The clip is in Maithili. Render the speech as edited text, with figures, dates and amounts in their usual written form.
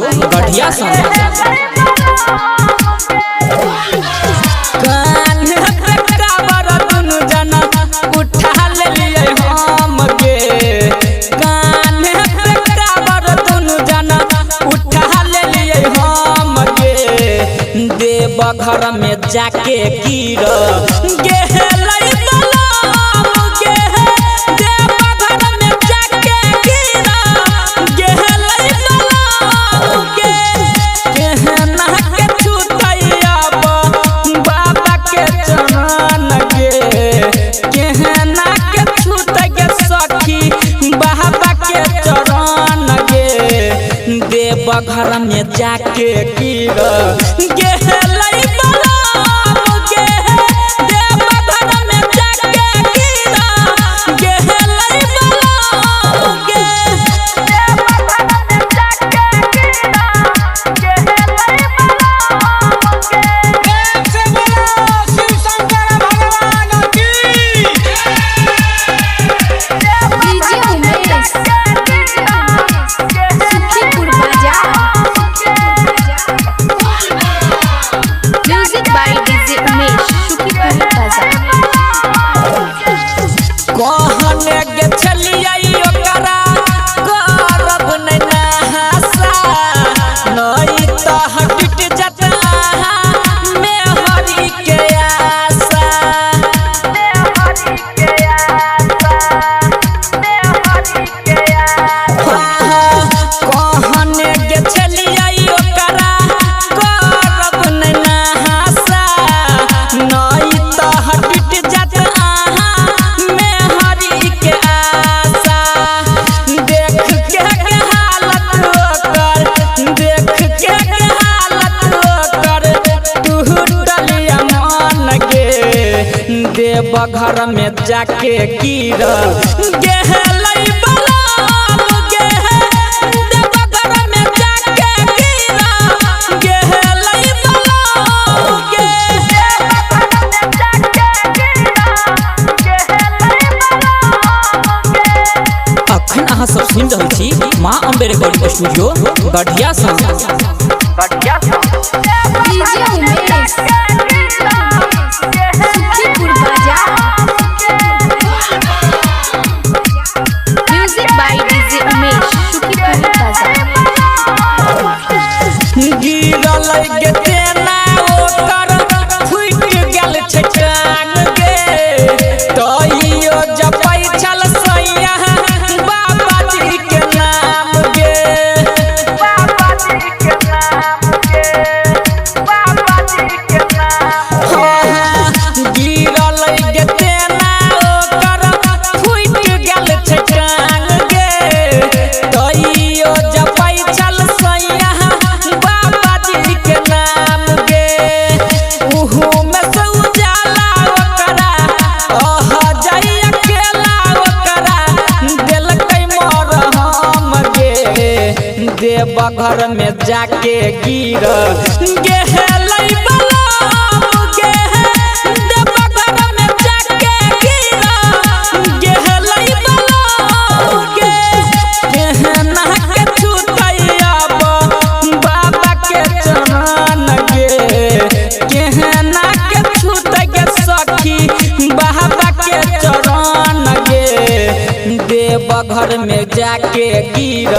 गढ़िया जना उठा लेलियै हम गे, कान्हे पे काबर दुनू जना उठा लेलियै हम गे। देवघर में जाके गिर गेलै बलम गे, देवघर में जाके गिर गेलै बलम गे। केहना के छूतै अब बाबा के चरण गे, केहना के छूतै गे सखी बाबा के चरण गे। देवघर में जाके गिर गेलै बलम गे, देवघर में जाके गिर गेलै बलम गे। प्रेम से बोलो शिव शंकर भगवान की। डीजे उमेश सुखीपुर बाजार। Music by DJ Umesh Sukhipur बाजार। कहने गे छलियै ओकरा करब नै नहासा, नै तऽ हटि जत अहाँ मेहरी के आशा। कहने गे छलियै ओकरा करब नै नहासा, नै तऽ हटि जत अहाँ मेहरी के आशा। देख के के हालत ओकर, देख के के हालत ओकर टूटल मन गे। देवघर में जाके गिर गेलै बलम गे, देवघर में जाके गिर गेलै बलम गे। अखन अहाँ सब सुनि रहल छी माँ अम्बे रिकॉर्डिंग स्टूडियो गढ़िया सँ। डीजे उमेश सुखीपुर बाजार। Music by DJ Umesh Sukhipur बाजार। गिरल गे तेना ओकर फुटि गेल छै टांग गे, तैयो जपै छल सैया बाबाजी के नाम गे। गिरल गे तेना ओकर फुटि गेल छै टांग गे, तैयो जपै छल सैया बाबाजी के नाम गे। उहू में से उजाला ओकरा अह जाइ अकेला ओकरा देलकै मरहम गे। देवघर में जाके गिर गेलै बलम गे, देवघर में जाके गिर गेलै बलम गे। केहना के छूतै अब बाबा के चरण गे, केहना के छूतै गे सखी बाबा के चरण गे। देवघर में जाके गिर